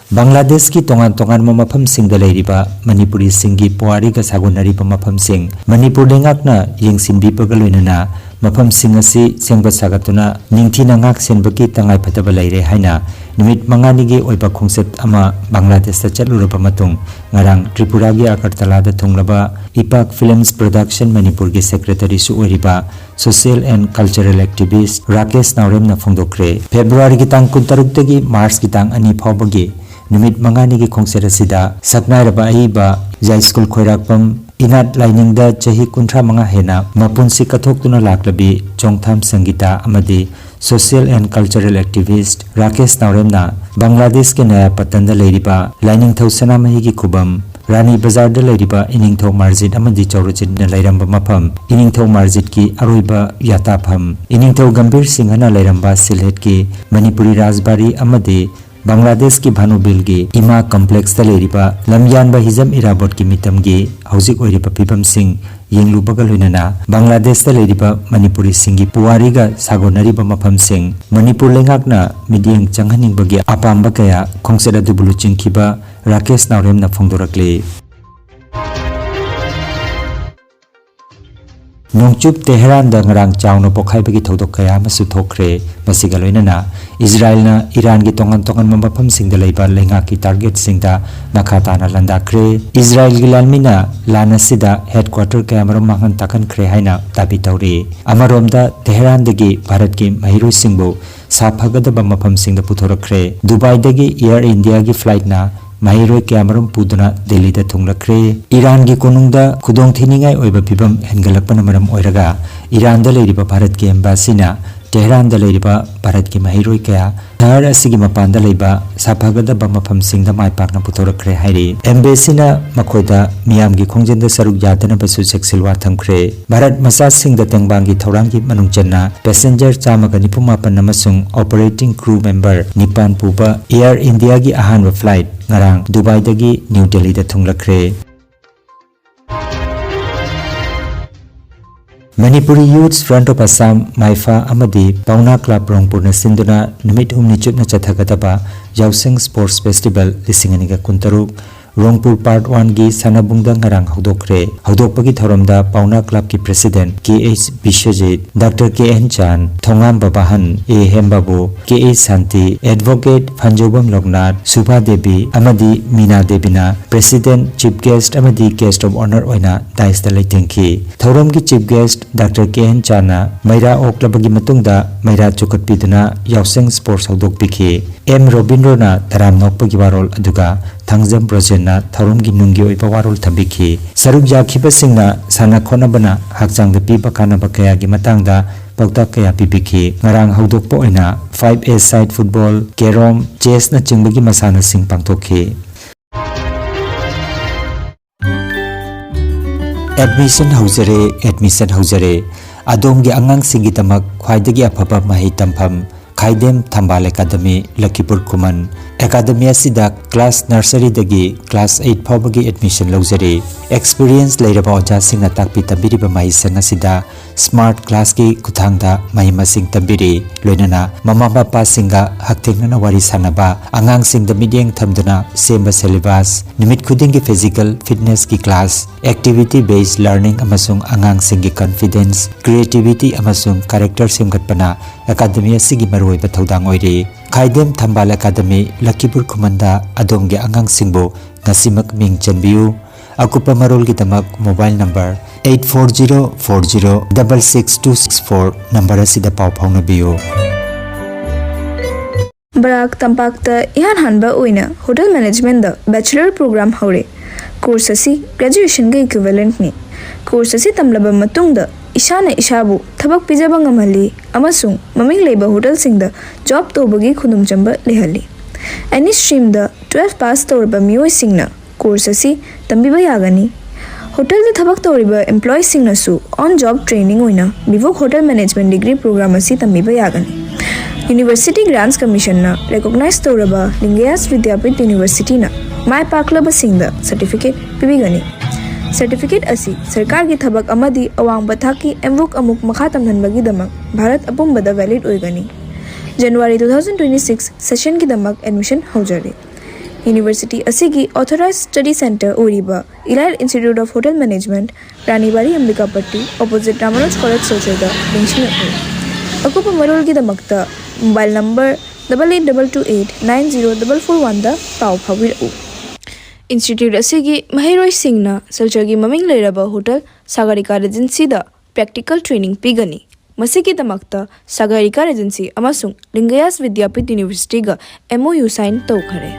ꯕꯪꯒ꯭ꯂꯥꯗꯦꯁꯀꯤ ꯇꯣꯉꯥꯟ ꯇꯣꯉꯥꯟꯕ ꯃꯐꯝꯁꯤꯡꯗ ꯂꯩꯔꯤꯕ ꯃꯅꯤꯄꯨꯔꯤꯁꯤꯡꯒꯤ ꯄꯨꯋꯥꯔꯤꯒ ꯁꯥꯒꯣꯟꯅꯔꯤꯕ ꯃꯐꯝꯁꯤꯡ ꯃꯅꯤꯄꯨꯔ ꯂꯩꯉꯥꯛꯅ ꯌꯦꯡꯁꯤꯟꯕꯤꯕꯒ ꯂꯣꯏꯅꯅ ꯃꯐꯝꯁꯤꯡ ꯑꯁꯤ ꯁꯦꯝꯒꯠ ꯁꯥꯒꯠꯇꯨꯅ ꯅꯤꯡꯊꯤꯅ ꯉꯥꯛ ꯁꯦꯟꯕꯒꯤ ꯇꯉꯥꯏꯐꯗꯕ ꯂꯩꯔꯦ ꯍꯥꯏꯅ ꯅꯨꯃꯤꯠ ꯃꯉꯥꯅꯤꯒꯤ ꯑꯣꯏꯕ ꯈꯣꯡꯆꯠ ꯑꯃ ꯕꯪꯒ꯭ꯂꯥꯗꯦꯁꯇ ꯆꯠꯂꯨꯔꯕ ꯃꯇꯨꯡ ꯉꯔꯥꯡ ꯇ꯭ꯔꯤꯄꯨꯔꯥꯒꯤ ꯑꯒꯔꯇꯂꯥꯗ ꯊꯨꯡꯂꯕ ꯏꯄꯥꯛ Films Production ꯃꯅꯤꯄꯨꯔꯒꯤ secretaryꯁꯨ ꯑꯣꯏꯔꯤꯕ social and cultural activist Rakesh ꯅꯥꯎꯔꯦꯝꯅ ꯐꯣꯡꯗꯣꯛꯈ꯭ꯔꯦ꯫ ꯐꯦꯕ꯭ꯔꯨꯋꯥꯔꯤꯒꯤ ꯇꯥꯡ ꯀꯨꯟꯇꯔꯨꯛꯇꯒꯤ ꯃꯥꯔꯆꯀꯤ ꯇꯥꯡ ꯑꯅꯤ ꯐꯥꯎꯕꯒꯤ ꯅꯨꯃꯤꯠ ꯃꯉꯥꯅꯤꯒꯤ ꯈꯣꯡꯆꯠ ꯑꯁꯤꯗ ꯁꯛꯅꯥꯏꯔꯕ ꯑꯏꯕ ꯌꯥꯏꯁ꯭ꯀꯨꯜ ꯈꯣꯏꯔꯥꯛꯄꯝ ꯏꯅꯥꯠ ꯂꯥꯏꯅꯤꯡꯗ ꯆꯍꯤ ꯀꯨꯟꯊ꯭ꯔꯥ ꯃꯉꯥ ꯍꯦꯟꯅ ꯃꯄꯨꯟꯁꯤ ꯀꯠꯊꯣꯛꯇꯨꯅ ꯂꯥꯛꯂꯕꯤ ꯆꯣꯡꯊꯥꯝ ꯁꯪꯒꯤꯇꯥ ꯑꯃꯗꯤ social and cultural activist Rakesh ꯅꯥꯎꯔꯦꯝꯅ ꯕꯪꯒ꯭ꯂꯥꯗꯦꯁꯀꯤ ꯅꯌꯥꯄꯇꯟꯗ ꯂꯩꯔꯤꯕ ꯂꯥꯏꯅꯤꯡꯊꯧ ꯁꯅꯥꯃꯍꯤꯒꯤ ꯈꯨꯕꯝ, ꯔꯥꯅꯤ ꯕꯖꯥꯔꯗ ꯂꯩꯔꯤꯕ ꯏꯅꯤꯡꯊꯧ ꯃꯥꯔꯖꯤꯠ ꯑꯃꯗꯤ ꯆꯧꯔꯆꯤꯟꯅ ꯂꯩꯔꯝꯕ ꯃꯐꯝ, ꯏꯅꯤꯡꯊꯧ ꯃꯥꯔꯖꯤꯠꯀꯤ ꯑꯔꯣꯏꯕ ꯌꯥꯇꯥꯐꯝ, ꯏꯅꯤꯡꯊꯧ ꯒꯝꯚꯤꯔ ꯁꯤꯡꯍꯅ ꯂꯩꯔꯝꯕ ꯁꯤꯜꯍꯦꯠꯀꯤ ꯃꯅꯤꯄꯨꯔꯤ ꯔꯥꯖꯕꯥꯔꯤ ꯑꯃꯗꯤ ꯕꯪꯒ꯭ꯂꯥꯗꯦꯁꯀꯤ ꯚꯥꯅꯨꯕꯤꯜꯒꯤ ꯏꯃꯥ complexꯇ ꯂꯩꯔꯤꯕ ꯂꯝꯌꯥꯟꯕ ꯍꯤꯖꯝ ꯏꯔꯥꯕꯣꯠꯀꯤ ꯃꯤꯇꯝꯒꯤ ꯍꯧꯖꯤꯛ ꯑꯣꯏꯔꯤꯕ ꯐꯤꯕꯝꯁꯤꯡ ꯌꯦꯡꯂꯨꯕꯒ ꯂꯣꯏꯅꯅ ꯕꯪꯒ꯭ꯂꯥꯗꯦꯁꯇ ꯂꯩꯔꯤꯕ ꯃꯅꯤꯄꯨꯔꯤꯁꯤꯡꯒꯤ ꯄꯨꯋꯥꯔꯤꯒ ꯁꯥꯒꯣꯟꯅꯔꯤꯕ ꯃꯐꯝꯁꯤꯡ ꯃꯅꯤꯄꯨꯔ ꯂꯩꯉꯥꯛꯅ ꯃꯤꯠꯌꯦꯡ ꯆꯪꯍꯟꯅꯤꯡꯕꯒꯤ ꯑꯄꯥꯝꯕ ꯀꯌꯥ ꯈꯣꯡꯆꯠ ꯑꯗꯨꯕꯨ ꯂꯨꯆꯤꯡꯈꯤꯕ ꯔꯥꯀꯦꯁ ꯅꯥꯎꯔꯦꯝꯅ ꯐꯣꯡꯗꯣꯔꯛꯂꯤ꯫ ꯅꯣꯡꯆꯨꯞ ꯇꯦꯍꯔꯥꯟꯗ ꯉꯔꯥꯡ ꯆꯥꯎꯅ ꯄꯣꯈꯥꯏꯕꯒꯤ ꯊꯧꯗꯣꯛ ꯀꯌꯥ ꯑꯃꯁꯨ ꯊꯣꯛꯈ꯭ꯔꯦ꯫ ꯃꯁꯤꯒ ꯂꯣꯏꯅꯅ ꯏꯖꯔꯥꯏꯜꯅ ꯏꯔꯥꯟꯒꯤ ꯇꯣꯉꯥꯟ ꯇꯣꯉꯥꯟꯕ ꯃꯐꯝꯁꯤꯡꯗ ꯂꯩꯕ ꯂꯩꯉꯥꯛꯀꯤ targetꯁꯤꯡꯗ ꯃꯈꯥ ꯇꯥꯅ ꯂꯥꯟꯗꯥꯈ꯭ꯔꯦ꯫ ꯏꯖꯔꯥꯏꯜꯒꯤ ꯂꯥꯟꯃꯤꯅ ꯂꯥꯟ ꯑꯁꯤꯗ headquarter ꯀꯌꯥꯃꯔꯨꯝ ꯃꯥꯡꯍꯟ ꯇꯥꯛꯍꯟꯈ꯭ꯔꯦ ꯍꯥꯏꯅ ꯗꯥꯕꯤ ꯇꯧꯔꯤ꯫ ꯑꯃꯔꯣꯝꯗ ꯇꯦꯍꯔꯥꯟꯗꯒꯤ ꯚꯥꯔꯠꯀꯤ ꯃꯍꯩꯔꯣꯏꯁꯤꯡꯕꯨ ꯁꯥꯐꯒꯗꯕ ꯃꯐꯝꯁꯤꯡꯗ ꯄꯨꯊꯣꯔꯛꯈ꯭ꯔꯦ꯫ ꯗꯨꯕꯥꯏꯗꯒꯤ Air Indiaꯒꯤ flightꯅ ꯃꯍꯩꯔꯣꯏ ꯀꯌꯥꯃꯔꯨꯝ ꯄꯨꯗꯨꯅ ꯗꯦꯜꯂꯤꯗ ꯊꯨꯡꯂꯛꯈ꯭ꯔꯦ꯫ ꯏꯔꯥꯟꯒꯤ ꯀꯣꯅꯨꯡꯗ ꯈꯨꯗꯣꯡꯊꯤꯅꯤꯡꯉꯥꯏ ꯑꯣꯏꯕ ꯐꯤꯕꯝ ꯍꯦꯟꯒꯠꯂꯛꯄꯅ ꯃꯔꯝ ꯑꯣꯏꯔꯒ ꯏꯔꯥꯟꯗ ꯂꯩꯔꯤꯕ ꯚꯥꯔꯠꯀꯤ embassy ꯇꯦꯍꯔꯥꯟꯗ ꯂꯩꯔꯤꯕ ꯚꯥꯔꯠꯀꯤ ꯃꯍꯩꯔꯣꯏ ꯀꯌꯥ ꯁꯍꯔ ꯑꯁꯤꯒꯤ ꯃꯄꯥꯟꯗ ꯂꯩꯕ ꯁꯥꯐꯒꯗꯕ ꯃꯐꯝꯁꯤꯡꯗ ꯃꯥꯏ ꯄꯥꯛꯅ ꯄꯨꯊꯣꯔꯛꯈ꯭ꯔꯦ ꯍꯥꯏꯔꯤ꯫ ꯑꯦꯝꯕꯦꯁꯤꯅ ꯃꯈꯣꯏꯗ ꯃꯤꯌꯥꯝꯒꯤ ꯈꯣꯡꯖꯦꯜꯗ ꯁꯔꯨꯛ ꯌꯥꯗꯅꯕꯁꯨ ꯆꯦꯛꯁꯤꯜꯋꯥ ꯊꯝꯈ꯭ꯔꯦ꯫ ꯚꯥꯔꯠ ꯃꯆꯥꯁꯤꯡꯗ ꯇꯦꯡꯕꯥꯡꯒꯤ ꯊꯧꯔꯥꯡꯒꯤ ꯃꯅꯨꯡ ꯆꯟꯅ passenger ꯆꯥꯝꯃꯒ ꯅꯤꯐꯨ ꯃꯥꯄꯟ ꯑꯃꯁꯨꯡ operating crew member ꯅꯤꯄꯥꯟ ꯄꯨꯕ Air Indiaꯒꯤ ꯑꯍꯥꯟꯕ flight ꯉꯔꯥꯡ ꯗꯨꯕꯥꯏꯗꯒꯤ ꯅ꯭ꯌꯨ ꯗꯦꯜꯂꯤꯗ ꯊꯨꯡꯂꯈ꯭ꯔꯦ꯫ Manipuri Youths Front of Assam, ꯃꯥꯏꯐꯥ, ꯑꯃꯗꯤ ꯄꯥꯎꯅꯥ ꯀ꯭ꯂꯕ ꯔꯣꯡꯄꯨꯔꯅ ꯁꯤꯟꯗꯨꯅ ꯅꯨꯃꯤꯠ ꯍꯨꯝꯅꯤ ꯆꯨꯞꯅ ꯆꯠꯊꯒꯗꯕ ꯌꯥꯎꯁꯪ Sports Festival ꯂꯤꯁꯤꯡ ꯑꯅꯤꯒ ꯀꯨꯟꯇꯔꯨꯛ ꯔꯣꯡꯄꯨꯔ Part Oneꯒꯤ ꯁꯥꯟꯅꯕꯨꯡꯗ ꯉꯔꯥꯡ ꯍꯧꯗꯣꯛꯈ꯭ꯔꯦ꯫ ꯍꯧꯗꯣꯛꯄꯒꯤ ꯊꯧꯔꯝꯗ ꯄꯥꯎꯅꯥ ꯀ꯭ꯂꯕꯀꯤ President K H Biswajit, doctor K N Chan, Thongam Babahan, A ꯍꯦꯝꯕꯥꯕꯨ, K H Shanti, Advocate Phanjoubam Loknath, Subha Devi ꯑꯃꯗꯤ ꯃꯤꯅꯥ ꯗꯦꯕꯤꯅ President, Chief Guest ꯑꯃꯗꯤ Guest of Honour ꯑꯣꯏꯅ dais ꯇ ꯂꯩꯇꯦꯡꯈꯤ꯫ ꯊꯧꯔꯝꯒꯤ Chief Guest doctor K N ꯆꯥꯟꯅ ꯃꯩꯔꯥ ꯑꯣꯛꯂꯕꯒꯤ ꯃꯇꯨꯡꯗ ꯃꯩꯔꯥ ꯆꯨꯈꯠꯄꯤꯗꯨꯅ ꯌꯥꯎꯁꯪ Sports ꯍꯧꯗꯣꯛꯄꯤꯈꯤ꯫ ꯑꯦꯝ ꯔꯣꯕꯤꯟꯗ꯭ꯔꯣꯅ ꯇꯔꯥꯝ ꯅꯣꯛꯄꯒꯤ ꯋꯥꯔꯣꯜ, ꯑꯗꯨꯒ ꯊꯥꯡꯖꯝ ꯕ꯭ꯔꯣꯖꯦꯟꯅ ꯊꯧꯔꯝꯒꯤ ꯅꯨꯡꯒꯤ ꯑꯣꯏꯕ ꯋꯥꯔꯣꯜ ꯊꯝꯕꯤꯈꯤ꯫ ꯁꯔꯨꯛ ꯌꯥꯈꯤꯕꯁꯤꯡꯅ ꯁꯥꯟꯅ ꯈꯣꯠꯅꯕꯅ ꯍꯛꯆꯥꯡꯗ ꯄꯤꯕ ꯀꯥꯟꯅꯕ ꯀꯌꯥꯒꯤ ꯃꯇꯥꯡꯗ ꯄꯥꯎꯇꯥꯛ ꯀꯌꯥ ꯄꯤꯕꯤꯈꯤ꯫ ꯉꯔꯥꯡ ꯍꯧꯗꯣꯛꯄ ꯑꯣꯏꯅ five-a-side football, carrom, chess ꯅꯆꯤꯡꯕꯒꯤ ꯃꯁꯥꯟꯅꯁꯤꯡ ꯄꯥꯡꯊꯣꯛꯈꯤ꯫ Admission ꯍꯧꯖꯔꯦ, admission ꯍꯧꯖꯔꯦ꯫ ꯑꯗꯣꯝꯒꯤ ꯑꯉꯥꯡꯁꯤꯡꯒꯤꯗꯃꯛ ꯈ꯭ꯋꯥꯏꯗꯒꯤ ꯑꯐꯕ ꯃꯍꯩ ꯇꯝꯐꯝ ꯈꯥꯏꯗꯦꯝ ꯊꯝꯕꯥꯜ ꯑꯦꯀꯥꯗꯃꯤ, ꯂꯈꯤꯄꯨꯔ ꯈꯨꯃꯟ꯫ ꯑꯦꯀꯥꯗꯃꯤ ꯑꯁꯤꯗ class nurseryꯗꯒꯤ class eight ꯐꯥꯎꯕꯒꯤ admission ꯂꯧꯖꯔꯤ꯫ Experience ꯂꯩꯔꯕ ꯑꯣꯖꯥꯁꯤꯡꯅ ꯇꯥꯛꯄꯤ ꯇꯝꯕꯤꯔꯤꯕ ꯃꯍꯩꯁꯪ ꯑꯁꯤꯗ smart classꯀꯤ ꯈꯨꯠꯊꯥꯡꯗ ꯃꯍꯩ ꯃꯁꯤꯡ ꯇꯝꯕꯤꯔꯤ꯫ ꯂꯣꯏꯅꯅ ꯃꯃꯥ ꯃꯄꯥꯁꯤꯡꯒ ꯍꯛꯊꯦꯡꯅꯅ ꯋꯥꯔꯤ ꯁꯥꯅꯕ, ꯑꯉꯥꯡꯁꯤꯡꯗ ꯃꯤꯠꯌꯦꯡ ꯊꯝꯗꯨꯅ ꯁꯦꯝꯕ syllabus, ꯅꯨꯃꯤꯠ ꯈꯨꯗꯤꯡꯒꯤ physical fitnessꯀꯤ class, activity based learning ꯑꯃꯁꯨꯡ ꯑꯉꯥꯡꯁꯤꯡꯒꯤ confidence, creativity ꯑꯃꯁꯨꯡ character ꯁꯦꯝꯒꯠꯄꯅ ꯑꯦꯀꯥꯗꯃꯤ ꯑꯁꯤꯒꯤ ꯃꯔꯨꯑꯣꯏꯕ ꯊꯧꯗꯥꯡ ꯑꯣꯏꯔꯤ꯫ ꯈꯥꯏꯗꯦꯝ ꯊꯝꯕꯥꯜ ꯑꯦꯀꯥꯗꯃꯤ, ꯂꯈꯤꯄꯨꯔ ꯈꯨꯃꯟꯗ ꯑꯗꯣꯝꯒꯤ ꯑꯉꯥꯡꯁꯤꯡꯕꯨ ꯉꯁꯤꯃꯛ ꯃꯤꯡ ꯆꯟꯕꯤꯌꯨ꯫ ꯑꯀꯨꯞꯄ ꯃꯔꯣꯜꯒꯤꯗꯃꯛ mobile number eight four zero four zero double six two six four number ꯑꯁꯤꯗ ꯄꯥꯎ ꯐꯥꯎꯅꯕꯤꯌꯨ꯫ ꯕꯔꯥꯛ ꯇꯝꯄꯥꯛꯇ ꯏꯍꯥꯟ ꯍꯥꯟꯕ ꯑꯣꯏꯅ ꯍꯣꯇꯦꯜ ꯃꯦꯅꯦꯖꯃꯦꯟꯗ ꯕꯦꯆꯂꯔ ꯄ꯭ꯔꯣꯒ꯭ꯔꯥꯝ ꯍꯧꯔꯦ꯫ ꯀꯣꯔꯁ ꯑꯁꯤ ꯒ꯭ꯔꯦꯖꯨꯑꯦꯁꯟꯒ ꯏꯀ꯭ꯋꯤꯚꯦꯂꯦꯟꯠꯅꯤ꯫ ꯀꯣꯔꯁ ꯑꯁꯤ ꯇꯝꯂꯕ ꯃꯇꯨꯡꯗ ꯏꯁꯥꯅ ꯏꯁꯥꯕꯨ ꯊꯕꯛ ꯄꯤꯖꯕ ꯉꯝꯍꯜꯂꯤ ꯑꯃꯁꯨꯡ ꯃꯃꯤꯡ ꯂꯩꯕ ꯍꯣꯇꯦꯜꯁꯤꯡꯗ ꯖꯣꯕ ꯇꯧꯕꯒꯤ ꯈꯨꯗꯣꯡꯆꯥꯕ ꯂꯩꯍꯜꯂꯤ꯫ ꯑꯦꯅꯤ ꯁ꯭ꯇ꯭ꯔꯤꯝꯗ ꯇꯨꯋꯦꯜꯐ ꯄꯥꯁ ꯇꯧꯔꯕ ꯃꯤꯑꯣꯏꯁꯤꯡꯅ ꯀꯣꯔꯁ ꯑꯁꯤ ꯇꯝꯕꯤꯕ ꯌꯥꯒꯅꯤ꯫ ꯍꯣꯇꯦꯜꯗ ꯊꯕꯛ ꯇꯧꯔꯤꯕ ꯑꯦꯝꯄ꯭ꯂꯣꯌꯤꯁꯤꯡꯅꯁꯨ ꯑꯣꯟ ꯖꯣꯕ ꯇ꯭ꯔꯦꯅꯤꯡ ꯑꯣꯏꯅ BVoc hotel management degree programme ꯑꯁꯤ ꯇꯝꯕꯤꯕ ꯌꯥꯒꯅꯤ꯫ ꯌꯨꯅꯤꯚꯔꯁꯤꯇꯤ ꯒ꯭ꯔꯥꯟꯠꯁ ꯀꯃꯤꯁꯟꯅ ꯔꯦꯀꯣꯒꯅꯥꯏꯖ ꯇꯧꯔꯕ ꯂꯤꯡꯒꯌꯥꯁ ꯕꯤꯗ꯭ꯌꯥꯄꯤꯊ ꯌꯨꯅꯤꯚꯔꯁꯤꯇꯤꯅ ꯃꯥꯏ ꯄꯥꯛꯂꯕꯁꯤꯡꯗ ꯁꯔꯇꯤꯐꯤꯀꯦꯠ ꯄꯤꯕꯤꯒꯅꯤ꯫ ꯁꯔꯇꯤꯐꯤꯀꯦꯠ ꯑꯁꯤ ꯁꯔꯀꯥꯔꯒꯤ ꯊꯕꯛ ꯑꯃꯗꯤ ꯑꯋꯥꯡꯕ ꯊꯥꯛꯀꯤ ꯑꯦꯝꯕꯨꯛ ꯑꯃꯨꯛ ꯃꯈꯥ ꯇꯝꯍꯟꯕꯒꯤꯗꯃꯛ ꯚꯥꯔꯠ ꯑꯄꯨꯝꯕꯗ ꯚꯦꯂꯤꯗ ꯑꯣꯏꯒꯅꯤ꯫ January two thousand twenty six ꯁꯦꯁꯟꯒꯤꯗꯃꯛ ꯑꯦꯗꯃꯤꯁꯟ ꯍꯧꯖꯔꯤ꯫ ꯌꯨꯅꯤꯚꯔꯁꯤꯇꯤ ꯑꯁꯤꯒꯤ ꯑꯣꯊꯣꯔꯥꯏꯖ ꯁ꯭ꯇꯗꯤ ꯁꯦꯟꯇꯔ ꯑꯣꯏꯔꯤꯕ elite institute of hotel management, Rani Bari Ambikapatti, opposite Ramanuj college, ꯁꯤꯜꯆꯔꯗ ꯅꯤꯡꯁꯤꯡꯂꯛꯂꯤ꯫ ꯑꯀꯨꯞꯄ ꯃꯔꯣꯜꯒꯤꯗꯃꯛꯇ mobile number double eight double two eight nine zero double four one ꯗ ꯄꯥꯎ ꯐꯥꯎꯕꯤꯔꯛꯎ꯫ ꯏꯟꯁꯇꯤꯇ꯭ꯌꯨꯠ ꯑꯁꯤꯒꯤ ꯃꯍꯩꯔꯣꯏꯁꯤꯡꯅ ꯁꯤꯜꯆꯔꯒꯤ ꯃꯃꯤꯡ ꯂꯩꯔꯕ ꯍꯣꯇꯦꯜ ꯁꯥꯒꯔꯤꯀꯥ ꯔꯦꯖꯦꯟꯁꯤꯗ ꯄ꯭ꯔꯦꯛꯇꯤꯀꯦꯜ ꯇ꯭ꯔꯦꯅꯤꯡ ꯄꯤꯒꯅꯤ꯫ ꯃꯁꯤꯒꯤꯗꯃꯛꯇ ꯁꯥꯒꯔꯤꯀꯥ ꯔꯦꯖꯦꯟꯁꯤ ꯑꯃꯁꯨꯡ ꯂꯤꯡꯒꯌꯥꯁ ꯕꯤꯗ꯭ꯌꯥꯄꯤꯊ ꯌꯨꯅꯤꯚꯔꯁꯤꯇꯤꯒ ꯑꯦꯝ ꯑꯣ ꯌꯨ ꯁꯥꯏꯟ ꯇꯧꯈꯔꯦ꯫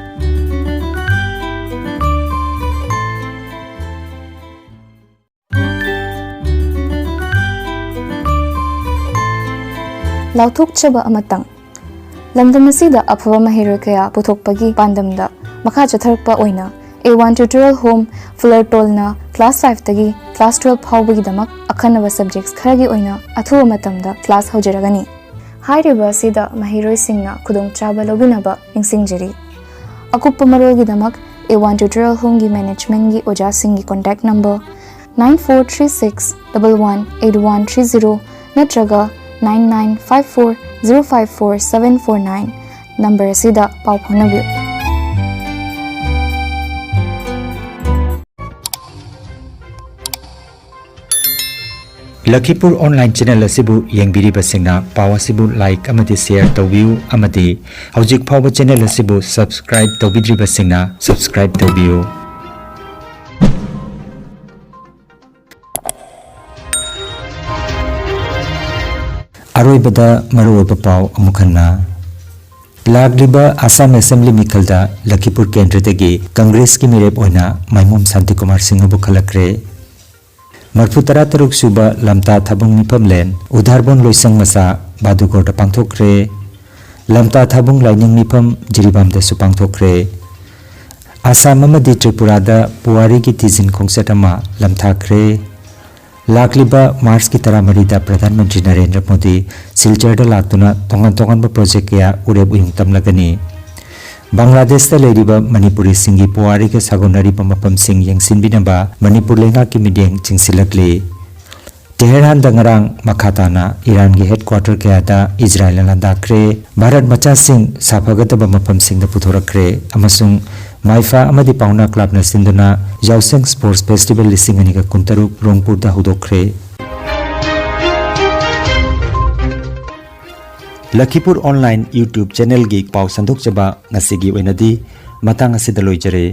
ꯂꯥꯎꯊꯣꯛꯆꯕ ꯑꯃꯇꯪ꯫ ꯂꯝꯗꯝ ꯑꯁꯤꯗ ꯑꯐꯕ ꯃꯍꯩꯔꯣꯏ ꯀꯌꯥ ꯄꯨꯊꯣꯛꯄꯒꯤ ꯄꯥꯟꯗꯝꯗ ꯃꯈꯥ ꯆꯠꯊꯔꯛꯄ ꯑꯣꯏꯅ ꯑꯦ ꯋꯥꯟ Tutorial Home, ꯐꯨꯂꯔꯇꯣꯜꯅ ꯀ꯭ꯂꯥꯁ ꯐꯥꯏꯚꯇꯒꯤ ꯀ꯭ꯂꯥꯁ ꯇꯨꯋꯦꯜꯐ ꯐꯥꯎꯕꯒꯤꯗꯃꯛ ꯑꯈꯟꯅꯕ ꯁꯕꯖꯦꯛꯁ ꯈꯔꯒꯤ ꯑꯣꯏꯅ ꯑꯊꯨꯕ ꯃꯇꯝꯗ ꯀ꯭ꯂꯥꯁ ꯍꯧꯖꯔꯒꯅꯤ꯫ ꯍꯥꯏꯔꯤꯕ ꯑꯁꯤꯗ ꯃꯍꯩꯔꯣꯏꯁꯤꯡꯅ ꯈꯨꯗꯣꯡꯆꯥꯕ ꯂꯧꯕꯤꯅꯕ ꯅꯤꯡꯁꯤꯡꯖꯔꯤ꯫ ꯑꯀꯨꯞꯄ ꯃꯔꯣꯜꯒꯤꯗꯃꯛ ꯑꯦ ꯋꯥꯟ Tutorial Homeꯒꯤ ꯃꯦꯅꯦꯖꯃꯦꯟꯠꯒꯤ ꯑꯣꯖꯥꯁꯤꯡꯒꯤ contact number nine four three six double one eight one three zero ꯅꯠꯇ꯭ꯔꯒ nine nine five four zero five four seven four nine number ꯑꯁꯤꯗ ꯄꯥꯎ ꯐꯥꯎꯅꯕꯤꯌꯨ꯫ ꯂꯈꯤꯄꯨꯔ ꯑꯣꯟꯂꯥꯏꯟ ꯆꯦꯅꯦꯜ ꯑꯁꯤꯕꯨ ꯌꯦꯡꯕꯤꯔꯤꯕꯁꯤꯡꯅ ꯄꯥꯎ ꯑꯁꯤꯕꯨ ꯂꯥꯏꯛ ꯑꯃꯗꯤ ꯁꯦꯌꯔ ꯇꯧꯕꯤꯌꯨ ꯑꯃꯗꯤ ꯍꯧꯖꯤꯛ ꯐꯥꯎꯕ ꯆꯦꯅꯦꯜ ꯑꯁꯤꯕꯨ ꯁꯕꯁꯀ꯭ꯔꯥꯏꯕ ꯇꯧꯕꯤꯗ꯭ꯔꯤꯕꯁꯤꯡꯅ ꯁꯕꯁꯀ꯭ꯔꯥꯏꯕ ꯇꯧꯕꯤꯌꯨ꯫ ꯑꯔꯣꯏꯕꯗ ꯃꯔꯨꯑꯣꯏꯕ ꯄꯥꯎ ꯑꯃꯨꯛ ꯍꯟꯅ꯫ ꯂꯥꯛꯂꯤꯕ ꯑꯁꯥꯝ ꯑꯦꯁꯦꯝꯕ꯭ꯂꯤ ꯃꯤꯈꯜꯗ ꯂꯈꯤꯄꯨꯔ ꯀꯦꯟꯗ꯭ꯔꯗꯒꯤ ꯀꯪꯒ꯭ꯔꯦꯁꯀꯤ ꯃꯤꯔꯦꯞ ꯑꯣꯏꯅ ꯃꯥꯏꯃꯣꯝ ꯁꯥꯟꯇꯤꯀꯨꯃꯥꯔ ꯁꯤꯡꯍꯕꯨ ꯈꯜꯂꯛꯈ꯭ꯔꯦ꯫ ꯃꯔꯐꯨ ꯇꯔꯥ ꯇꯔꯨꯛ ꯁꯨꯕ ꯂꯝꯇꯥ ꯊꯥꯕꯨꯡ ꯃꯤꯐꯝꯂꯦꯟ ꯎꯗꯥꯔꯕꯣꯟ ꯂꯣꯏꯁꯪ ꯃꯆꯥ ꯕꯥꯗꯨꯒꯣꯔꯗ ꯄꯥꯡꯊꯣꯛꯈ꯭ꯔꯦ꯫ ꯂꯝꯇꯥ ꯊꯥꯕꯨꯡ ꯂꯥꯏꯅꯤꯡ ꯃꯤꯐꯝ ꯖꯤꯔꯤꯕꯥꯝꯗꯁꯨ ꯄꯥꯡꯊꯣꯛꯈ꯭ꯔꯦ꯫ ꯑꯁꯥꯝ ꯑꯃꯗꯤ ꯇ꯭ꯔꯤꯄꯨꯔꯥꯗ ꯄꯨꯋꯥꯔꯤꯒꯤ ꯊꯤꯖꯤꯟ ꯈꯣꯡꯆꯠ ꯑꯃ ꯂꯝꯊꯥꯈ꯭ꯔꯦ꯫ ꯂꯥꯛꯂꯤꯕ ꯃꯥꯔꯆꯀꯤ ꯇꯔꯥꯃꯔꯤꯗ ꯄ꯭ꯔꯙꯥꯟ ꯃꯟꯇ꯭ꯔꯤ ꯅꯔꯦꯟꯗ꯭ꯔ ꯃꯣꯗꯤ ꯁꯤꯜꯆꯔꯗ ꯂꯥꯛꯇꯨꯅ ꯇꯣꯉꯥꯟ ꯇꯣꯉꯥꯟꯕ ꯄ꯭ꯔꯣꯖꯦꯛ ꯀꯌꯥ ꯎꯔꯦꯞ ꯎꯌꯨꯡ ꯇꯝꯂꯒꯅꯤ꯫ ꯕꯪꯒ꯭ꯂꯥꯗꯦꯁꯇ ꯂꯩꯔꯤꯕ ꯃꯅꯤꯄꯨꯔꯤꯁꯤꯡꯒꯤ ꯄꯨꯋꯥꯔꯤꯒ ꯁꯥꯒꯣꯟꯅꯔꯤꯕ ꯃꯐꯝꯁꯤꯡ ꯌꯦꯡꯁꯤꯟꯕꯤꯅꯕ ꯃꯅꯤꯄꯨꯔ ꯂꯩꯉꯥꯛꯀꯤ ꯃꯤꯠꯌꯦꯡ ꯆꯤꯡꯁꯤꯜꯂꯛꯂꯤ꯫ ꯇꯦꯍꯔꯥꯟꯗ ꯉꯔꯥꯡ ꯃꯈꯥ ꯇꯥꯅ ꯏꯔꯥꯟꯒꯤ ꯍꯦꯗꯀ꯭ꯋꯥꯇꯔ ꯀꯌꯥꯗ ꯏꯖꯔꯥꯏꯜꯅ ꯂꯥꯟꯗꯥꯈ꯭ꯔꯦ꯫ ꯚꯥꯔꯠ ꯃꯆꯥꯁꯤꯡ ꯁꯥꯐꯒꯗꯕ ꯃꯐꯝꯁꯤꯡꯗ ꯄꯨꯊꯣꯔꯛꯈ꯭ꯔꯦ ꯑꯃꯁꯨꯡ ꯃꯥꯏꯐꯥ ꯑꯃꯗꯤ ꯄꯥꯎꯅꯥ ꯀ꯭ꯂꯕꯅ ꯁꯤꯟꯗꯨꯅ ꯌꯥꯎꯁꯪ ꯁ꯭ꯄꯣꯔꯠꯁ ꯐꯦꯁꯇꯤꯚꯦꯜ ꯂꯤꯁꯤꯡ ꯑꯅꯤꯒ ꯀꯨꯟꯇꯔꯨꯛ ꯔꯣꯡꯄꯨꯔꯗ ꯍꯧꯗꯣꯛꯈ꯭ꯔꯦ꯫ ꯂꯈꯤꯄꯨꯔ ꯑꯣꯟꯂꯥꯏꯟ YouTube ꯆꯦꯅꯦꯜꯒꯤ ꯄꯥꯎ ꯁꯟꯗꯣꯛꯆꯕ ꯉꯁꯤꯒꯤ ꯑꯣꯏꯅꯗꯤ ꯃꯇꯥꯡ ꯑꯁꯤꯗ ꯂꯣꯏꯖꯔꯦ꯫